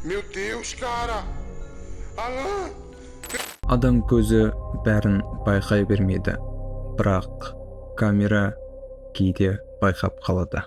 Meu Deus, cara! Alan! Адам көзі бәрін байқай бермейді, бірақ камера кейде байқап қалады.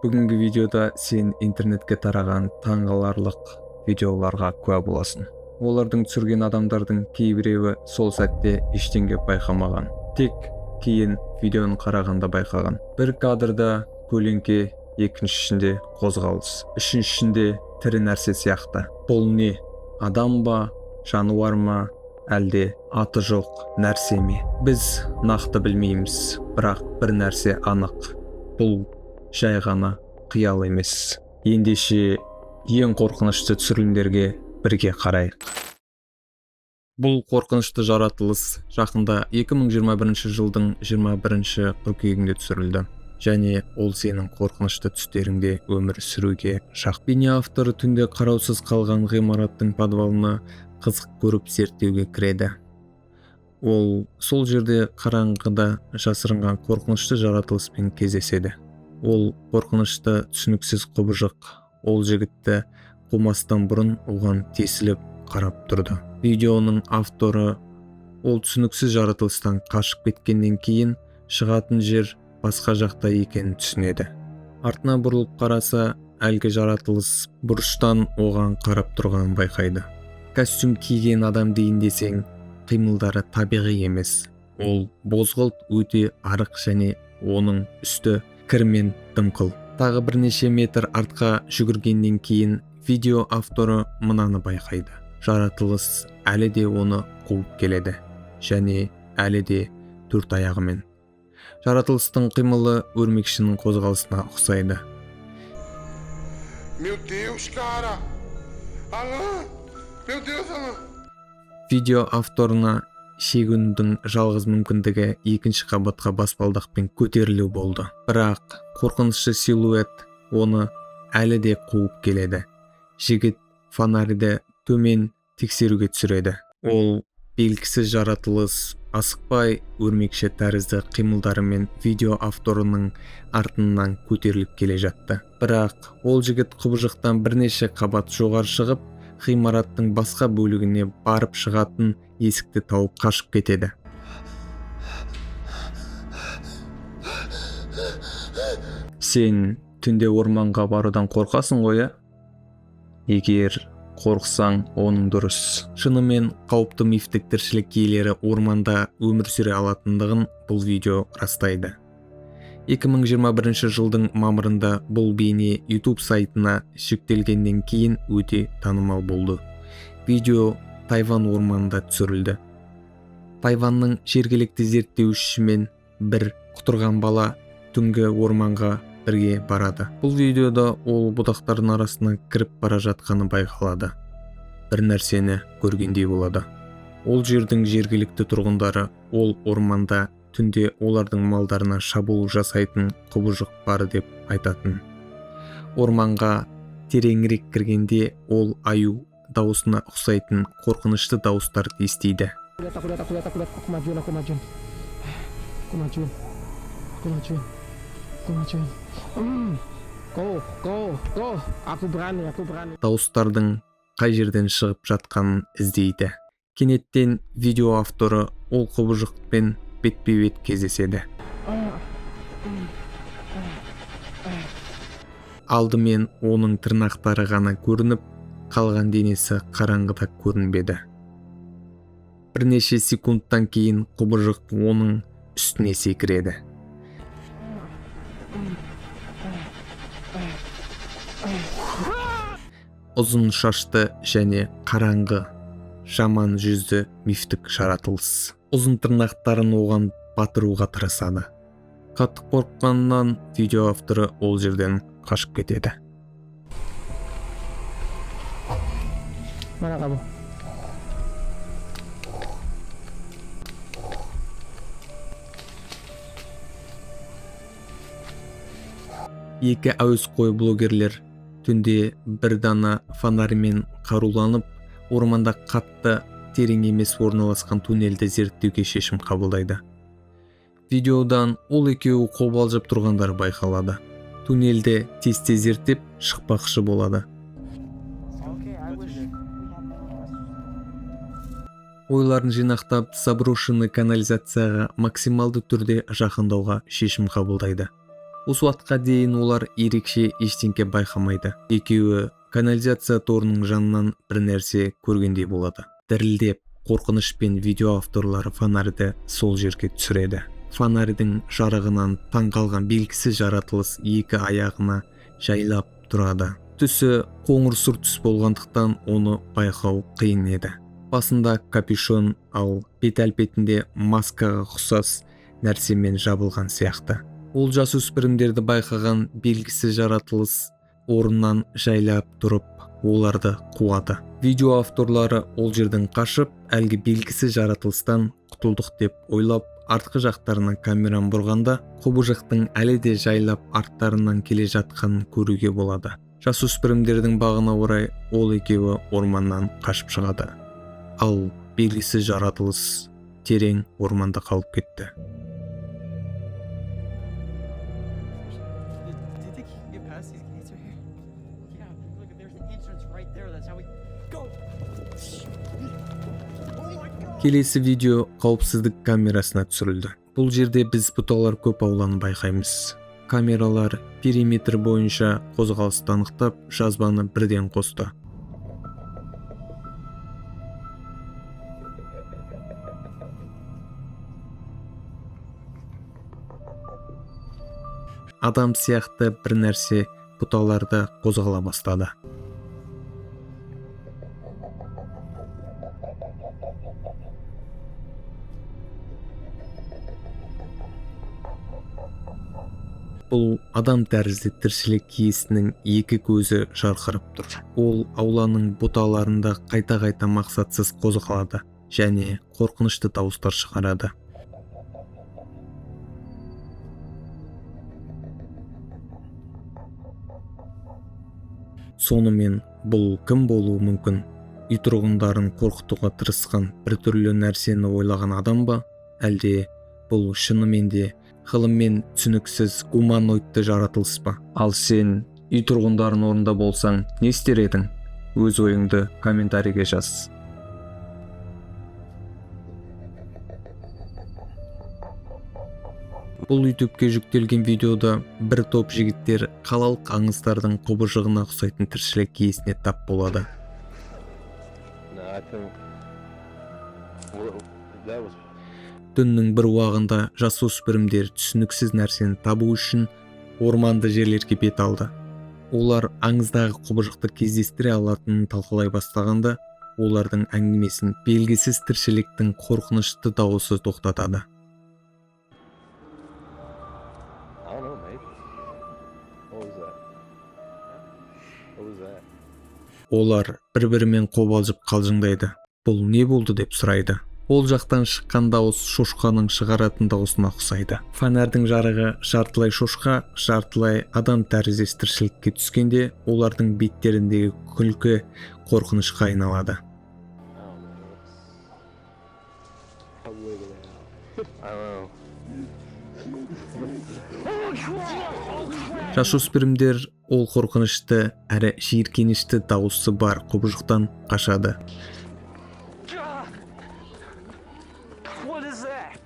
Бүгінгі видеода сен интернетке тараған таңғаларлық видеоларға куә боласың. Олардың түсірген адамдардың кейбіреуі сол сәтте ештеңе байқамаған, тек кейін видеоны қарағанда байқаған. Бір кадрда көлеңке, екіншісінде қозғалыс, үшіншісінде тірі нәрсе сияқты. Бұл не? Адам ба, жануар ма, әлде аты жоқ нәрсе ме? Біз нақты білмейміз, бірақ бір нәрсе анық: бұл жай ғана қиял емес. Ендеше, ең қорқынышты түсірілімдерге бірге қарайық. Бұл қорқынышты жаратылыс жақында, 2021 жылдың 21 қыркүйегінде түсірілді және ол сенің қорқынышты түстеріңде өмір сүруге шақ. Бейне авторы түнде қараусыз қалған ғимараттың подвалына қызық көріп зерттеуге кіреді. Ол сол жерде қараңғыда жасырынған қорқынышты жаратылыспен кездеседі. Ол қорқынышты, түсініксіз құбыжық ол жігітті қумастан бұрын оған тесіліп қарап тұрды. Видеоның авторы ол түсініксіз жаратылыстан қашып кеткеннен кейін шығатын жер басқа жақта екенін түсінеді. Артына бұрылып қараса, әлгі жаратылыс бұрыштан оған қарап тұрғанын байқайды. Костюм киген адам дейін десең, қимылдары табиғи емес. Ол бозғылт, өте арық және оның үсті кірмен дымқыл. Тағы бірнеше метр артқа жүгіргеннен кейін видео авторы мынаны байқайды: жаратылыс әлі де оны қуып келеді және әлі де төрт аяғымен. Жаратылыстың қимылы өрмекшінің қозғалысына ұқсайды. Meu Deus, cara! Alan! Meu Deus, Alan! Видео авторына шегінудің жалғыз мүмкіндігі екінші қабатқа баспалдақпен көтерілу болды. Бірақ қорқынышты силуэт оны әлі де қуып келеді. Жігіт фонарьді төмен тексеруге түсіреді. Ол белгісіз жаратылыс асықпай, өрмекші тәрізді қимылдарымен видео авторының артынан көтеріліп келе жатты. Бірақ ол жігіт құбыжықтан бірнеше қабат жоғары шығып, ғимараттың басқа бөлігіне барып шығатын есікті тауып қашып кетеді. Сен түнде орманға барудан қорқасың ғой, иә? Егер қорықсаң, оның дұрыс. Шынымен қауіпті мифтік тіршілік иелері орманда өмір сүре алатындығын бұл видео растайды. 2021 жылдың мамырында бұл бейне YouTube сайтына жүктелгеннен кейін өте танымал болды. Видео Тайван орманында түсірілді. Тайванның жергілікті зерттеушісімен бір құтырған бала түнгі орманға бірге барады. Бұл видеода ол бұтақтардың арасына кіріп бара жатқаны байқалады. Бір нәрсені көргендей болады. Ол жердің жергілікті тұрғындары ол орманда түнде олардың малдарына шабуыл жасайтын құбыжық бар деп айтатын. Орманға тереңірек кіргенде ол аю дауысына ұқсайтын қорқынышты дауыстарды естиді. Aku lihat, aku lihat, aku lihat, aku lihat. Aku majuin, aku majuin. Aku majuin. Aku majuin. Aku majuin. Go, go, go. Aku berani, aku berani. Дауыстардың қай жерден шығып жатқанын іздейді. Кенеттен видео авторы ол құбыжықпен бетпе-бет кездеседі. Алдымен оның тырнақтары ғана көрініп, қалған денесі қараңғыда көрінбеді. Бірнеше секундтан кейін құбыжық оның үстіне секіреді. Ұзын шашты және қараңғы, жаман жүзді мифтік жаратылыс ұзын тырнақтарын оған батыруға тырысады. Қатты қорыққаннан видео авторы ол жерден қашып кетеді. Mana kamu? Екі әуесқой блогерлер түнде бір дана фонарьмен қаруланып, орманда қатты терең емес орналасқан туннельді зерттеуге шешім қабылдайды. Видеодан ол екеуі қобалжып тұрғандары байқалады. Туннельді тез тез зерттеп шықпақшы болады. Okay, I wish we had more questions. Ойларын жинақтап, заброшенный канализацияға максималды түрде жақындауға шешім қабылдайды. Осы уақытқа дейін олар ерекше ештеңке байқамайды. Екеуі канализация торының жанынан бір нәрсе көргендей болады. Дірілдеп, қорқынышпен видео авторлары фонарьды сол жерге түсіреді. Фонарьдың жарығынан таң қалған белгісіз жаратылыс екі аяғына жайлап тұрады. Түсі қоңыр сұр түс болғандықтан, оны байқау қиын еді. Басында капюшон, ал бет әлпетінде маскаға ұқсас нәрсемен жабылған сияқты. Ол жасөспірімдерді байқаған белгісіз жаратылыс орнынан жайлап тұрып, оларды қуады. Видео авторлары ол жерден қашып, әлгі белгісіз жаратылыстан құтылдық деп ойлап, артқы жақтарына камераны бұрғанда, құбыжықтың әлі де жайлап арттарынан келе жатқанын көруге болады. Жасөспірімдердің бағына орай ол екеуі орманнан қашып шығады, ал белгісіз жаратылыс терең орманда қалып кетті. Do you think he can get past these gates right here? Yeah, look, there's an entrance right there. That's how we go. Oh my God! Келесі видео қауіпсіздік камерасына түсірілді. Бұл жерде біз бұталар көп ауланы байқаймыз. Камералар периметр бойынша қозғалысты анықтап, жазбаны бірден қосты. Адам сияқты бір нәрсе бұталарды қозғала бастады. Бұл адам тәрізді тіршілік иесінің екі көзі жарқырап тұр. Ол ауланың бұталарында қайта-қайта мақсатсыз қозғалады және қорқынышты дауыстар шығарады. Сонымен, бұл кім болуы мүмкін? Үй тұрғындарын қорқытуға тырысқан біртүрлі нәрсені ойлаған адам ба, әлде бұл шынымен де ғылыммен түсініксіз гуманоидты жаратылыс па? Ал сен үй тұрғындарының орнында болсаң, не істер едің? Өз ойыңды комментарийге жаз. Бұл Ютубке жүктелген видеода бір топ жігіттер қалалық аңыздардың құбыжығына ұқсайтын тіршілік иесіне тап болады. No, I think. Well, that was Түннің бір уағында жасөспірімдер түсініксіз нәрсені табу үшін орманды жерлерге бет алды. Олар аңыздағы құбыжықты кездестіре алатынын талқылай бастағанда, олардың әңгімесін белгісіз тіршіліктің қорқынышты дауысы тоқтатады. I don't know, maybe. What was that? What was that? Олар бір-бірімен қобалжып қалжыңдайды. Бұл не болды деп сұрайды. Ол жақтан шыққан дауыс шошқаның шығаратын дауысына ұқсайды. Фонарьдың жарығы жартылай шошқа, жартылай адам тәріздес тіршілікке түскенде, олардың беттеріндегі күлкі қорқынышқа айналады. I don't know. I'm wiggling out. I don't know. Жасөспірімдер ол қорқынышты әрі жиіркенішті дауысы бар құбыжықтан қашады. What is that?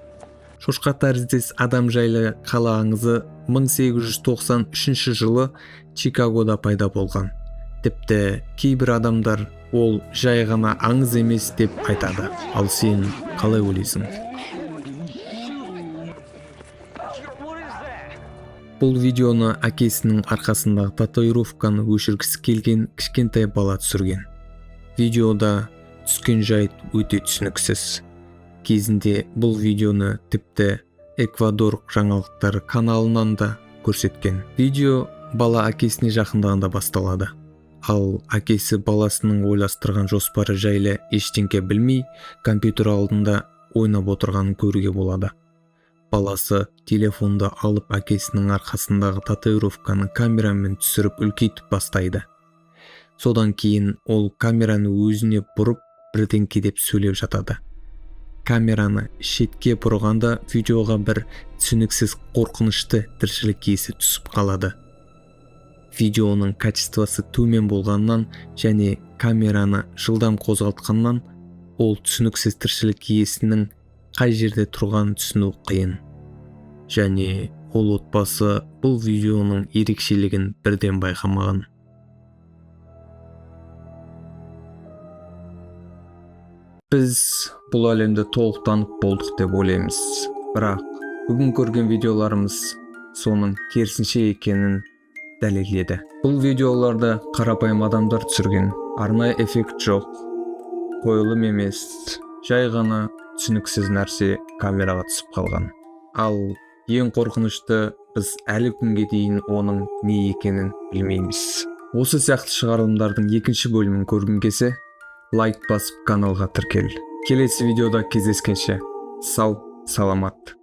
Шошқа тәріздес адам жайлы қала аңызы 1893 жылы Чикагода пайда болған. Тіпті кейбір адамдар ол жай ғана аңыз емес деп айтады. Ал сен қалай ойлайсың? What is that? Бұл видеоны әкесінің арқасындағы татуировканы өшіргісі келген кішкентай бала түсірген. Видеода түскен жайт өте түсініксіз. Кезінде бұл видеоны тіпті Эквадор жаңалықтар каналынан да көрсеткен. Видео бала әкесіне жақындағанда басталады. Ал әкесі баласының ойластырған жоспары жайлы ештеңке білмей, компьютер алдында ойнап отырғанын көруге болады. Баласы телефонды алып, әкесінің арқасындағы татуировканы камерамен түсіріп, үлкейтіп бастайды. Содан кейін ол камераны өзіне бұрып, бірдеңке деп сөйлеп жатады. Камераны шетке бұрғанда, видеоға бір түсініксіз қорқынышты тіршілік иесі түсіп қалады. Видеоның качествосы төмен болғаннан және камераны жылдам қозғалтқаннан, ол түсініксіз тіршілік иесінің қай жерде тұрғанын түсіну қиын. Және ол отбасы бұл видеоның ерекшелігін бірден байқамаған. Біз бұл әлемді толық танып болдық деп ойлаймыз, бірақ бүгін көрген видеоларымыз соның керісінше екенін дәлелдеді. Бұл видеоларды қарапайым адамдар түсірген. Арнайы эффект жоқ, қойылым емес, жай ғана түсініксіз нәрсе камераға түсіп қалған. Ал ең қорқынышты, біз әлі күнге дейін оның не екенін білмейміз. Осы сияқты шығарылымдардың екінші бөлімін көргің келсе, лайк басып, каналға тіркел. Келесі видеода кездескенше, сау саламат.